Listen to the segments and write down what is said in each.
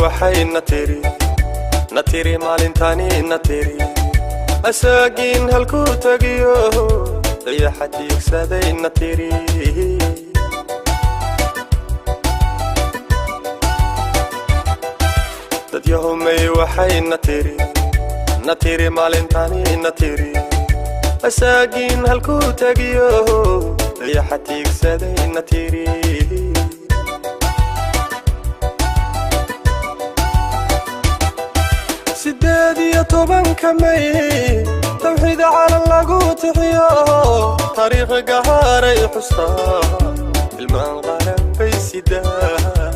Waxay na tiri, na tiri maalintani na tiri, asaagiin halkuu tagiyo dayaxa tiigsaday na tiri. Dadyahumay waxay na tiri, na tiri maalintani na tiri, asaagiin halkuu tagiyo dayaxa tiigsaday na tiri. 18-ka May tawxiid calan lagu tixiyo, taariikh gahaaray xustaa, ilmaan qaran bay sidaa.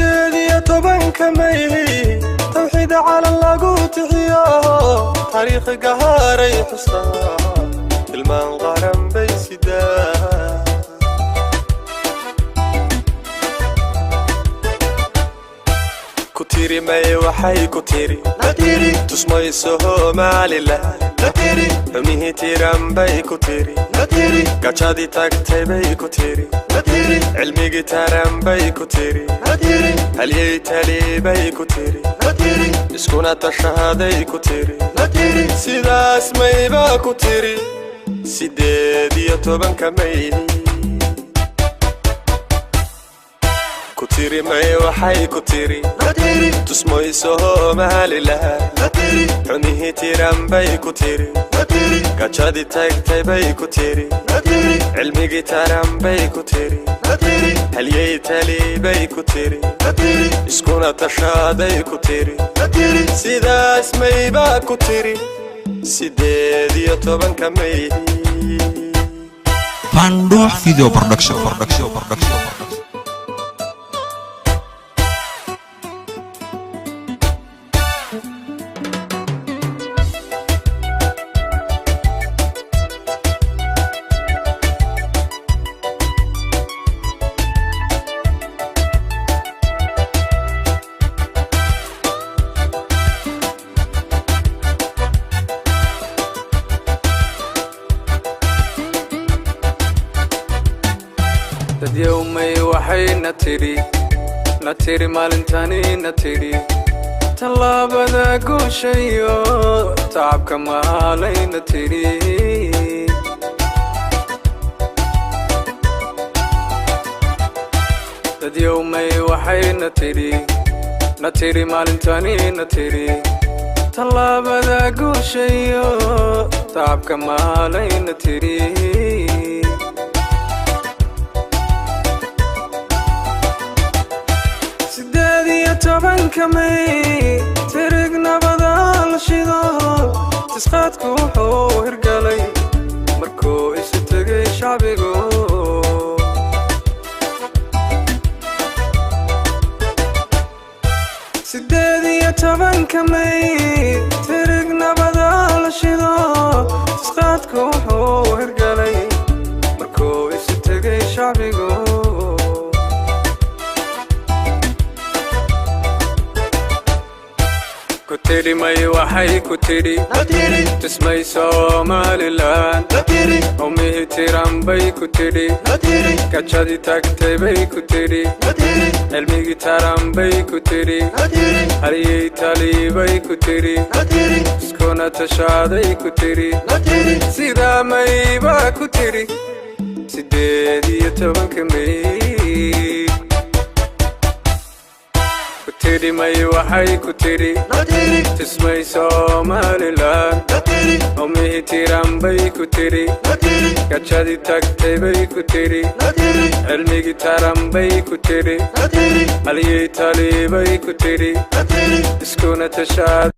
18-ka May tawxiid calan lagu tixiyo, taariikh gahaaray xustaa, ilmaan qaran bay sidaa. Ku tiri may waxay ku tiri, tusmayso Somaliland, xumihii tiran bay ku tiri, gajadii tagtay bay ku tiri, cilmigii taran bay ku tiri, halyey tali bay ku tiri, iskuna tashaday ku tiri, sidaas mayba ku tiri 18-ka May. Ku tiri may waxay ku tiri, tusmayso Somaliland, xumihii tiran bay ku tiri, gajadii tagtay bay ku tiri, cilmigii taran bay ku tiri, halyey tali bay ku tiri, iskuna tashaday ku tiri, sidaas mayba ku tiri 18-ka May. Pandoox Video Production, Production, Production, Production. Dadyowmay waxay na tidhi, na tiri maalintani na tidhi, tallaabada guushayo tacabka maalayna tidhi. Dadyowmay waxay na tidhi, na tiri maalintani na tidhi, tallaabada guushayo tacabka maalayna tidhi. 18-ka May tirig nabada la shido, tisqaadku wuxuu hirgalay markuu isu tegay shacbigu. 18-ka May tirig nabada la shido, tisqaadku wuxuu hirgalay markuu isu tegay shacbigu. Ku tiri may waxay ku tidhi, tusmay Somaliland, umihii tiran bay ku tidhi, gajadii tagtay bay ku tidhi, cilmigii taran bay ku tidhi, halyey tali bay ku tidhi, iskuna tashaaday ku tidhi, sidaa mayba ku tidhi 18-ka May. Ku tiri may waxay ku tidhi, tusmay Somaliland, umihii tiran bay ku tidhi, gajadii tagtay bay ku tidhi, cilmigii taran bay ku tidhi, halyey tali bay ku tidhi, iskuna tashaad.